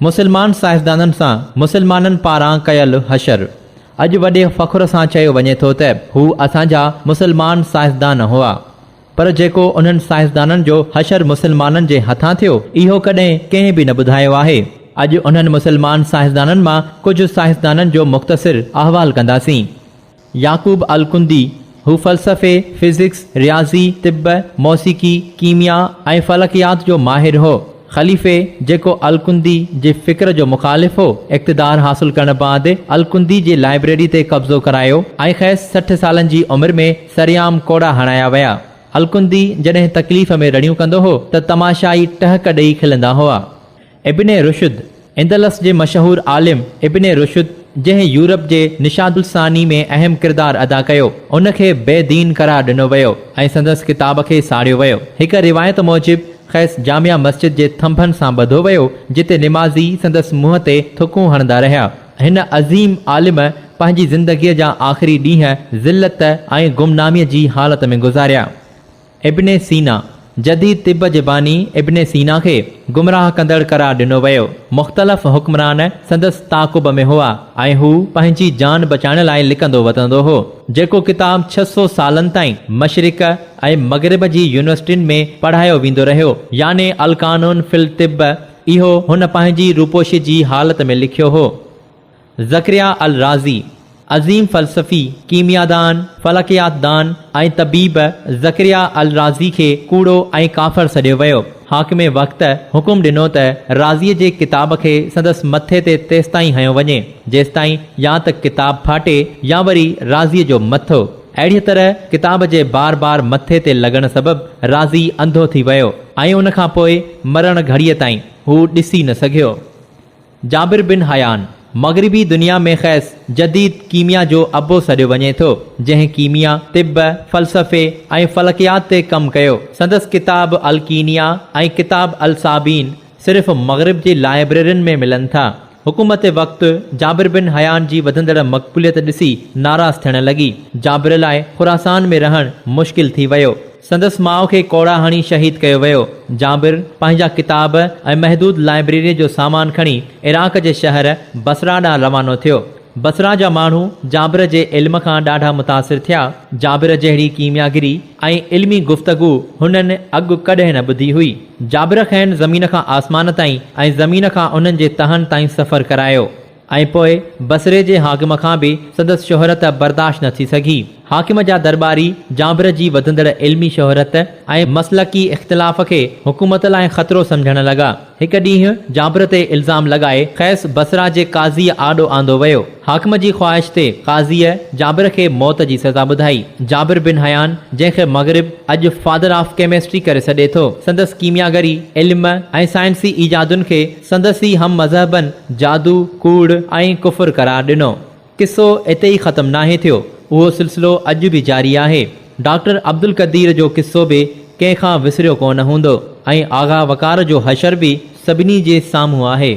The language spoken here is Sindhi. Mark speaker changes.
Speaker 1: مسلمان سائنسدانن سان مسلمانن پاران ڪيل حشر. اڄ وڏي فخر سان چيو وڃي ٿو ته هو اسان جا مسلمان سائنسدان هئا. پر جيڪو انهن سائنسدانن جو حشر مسلمانن جي هٿان ٿيو، اهو ڪڏهن ڪنهن به نه ٻڌايو آهي. اڄ انهن مسلمان سائنسدانن مان ڪجهه سائنسدانن جو مختصر احوال ڪنداسين. يعقوب الڪندي، هو فلسفي، فزڪس، رياضي، طب، موسيقي، ڪيميا ۽ فلڪيات جو ماهر هو. خليفي، جيڪو الڪندي جي فڪر جو مخالف هو، اقتدار حاصل ڪرڻ بعد الڪندي جي لائبريري تي قبضو ڪرايو ۽ کيس 60 سالن جي عمر ۾ سرعام ڪوڙا هڻايا ويا. الڪندي جڏهن تڪليف ۾ رڙيون ڪندو هو ته تماشائي ٽهڪ ڏئي کلندا هئا. ابن رشد، اندلس جي مشهور عالم ابن رشد جنهن يورپ جي نشاة الثاني ۾ اهم ڪردار ادا ڪيو، ان کي بي دين قرار ڏنو ويو ۽ سندس ڪتاب کي ساڙيو ويو. هڪ روايت موجب کيس جامع مسجد جي ٿنڀن سان ٻڌو ويو، جتي نمازي سندس منهن تي ٿڪون هڻندا رهيا. هن عظيم عالم پنهنجي زندگيء جا آخري ڏينهن ذلت ۽ گمناميء جي حالت ۾ گذاريا. ابن سينا، جديد طب جي باني ابن سينا کي گمراهه ڪندڙ قرار ڏنو ويو. مختلف حڪمران سندس تعاقب ۾ هئا ۽ هو پنهنجي جان بچائڻ لاء لڪندو وتندو هو. جيڪو ڪتاب 600 سالن تائين مشرق ۽ مغرب جي يونيورسٽين ۾ پڙهايو ويندو رهيو يعني القانون في الطب اهو هن پنهنجي روپوشي جي حالت ۾ لکيو هو. زڪريا الرازي، عظيم فلسفي، ڪيميادان، فلڪياتدان ۽ طبيب زڪريا الرازي کي ڪوڙو ۽ ڪافر سڏيو ويو. حاڪم وقت حڪم ڏنو ته رازيء جي ڪتاب کي سندس مٿي تي تيستائين هنيو وڃي، جيستائين يا ته ڪتاب ڦاٽي يا وري رازيء جو مٿو. اهڙيء طرح ڪتاب جي بار بار مٿي تي لڳڻ سبب رازي انڌو ٿي ويو ۽ ان کان پوء مرڻ گهڙيء تائين هو ڏسي نه سگهيو. جابر بن حيان، مغربي دنيا ۾ کيس جديد ڪيميا جو ابو سڏيو وڃي ٿو، جنهن ڪيميا، طب، فلسفي ۽ فلڪيات تي ڪم ڪيو. سندس ڪتاب الڪينيا ۽ ڪتاب الصابين صرف مغرب جي لائبريرين ۾ ملن ٿا. حڪومت وقت جابر بن حيان جي وڌندڙ مقبوليت ڏسي ناراض ٿيڻ لڳي. جابر لاء خراسان ۾ رهڻ مشڪل ٿي ويو. سندس ماء کي ڪوڙا هڻي شهيد ڪيو ويو. جابر پنهنجا ڪتاب ۽ محدود لائبريريء جو سامان کڻي عراق جي شهر بصره ڏانهن روانو ٿيو. بصره جا ماڻهو جابر جي علم کان ڏاڍا متاثر ٿيا. جابر جهڙي ڪيمياگري ۽ علمي گفتگو هنن اڳ ڪڏهن نه ٻڌي هئي. جابر کين زمين کان آسمان تائين ۽ زمين کان انهن جي تهن تائين سفر ڪرايو. ۽ پوء بصري جي حاڪم کان به سندس شهرت برداشت نه ٿي سگهي. حاڪم جا درٻاري جابر جي وڌندڙ علمي شهرت ۽ مسلڪي اختلاف کي حڪومت لاء خطرو سمجهڻ لڳا. هڪ ڏينهن جابر تي الزام لڳائي کيس بصره جي قاضيء آڏو آندو ويو. حاڪم جي خواهش تي قاضيء جابر کي موت جي سزا ٻڌائي. جابر بن حيان جنهن کي مغرب اڄ فادر آف ڪيمسٽري ڪري سڏي ٿو، سندس ڪيمياگري، علم ۽ سائنسي ايجادن کي سندس ئي هم مذهبن جادو، ڪوڙ ۽ ڪفر قرار ڏنو. قصو اتي ئي ختم ناهي ٿيو، اهو سلسلو اڄ به جاري آهي. ڊاڪٽر عبدالقدير جو قصو به ڪنهن کان وسريو ڪونه هوندو ۽ آغا وقار جو حشر به سڀني جي سامهون آهي.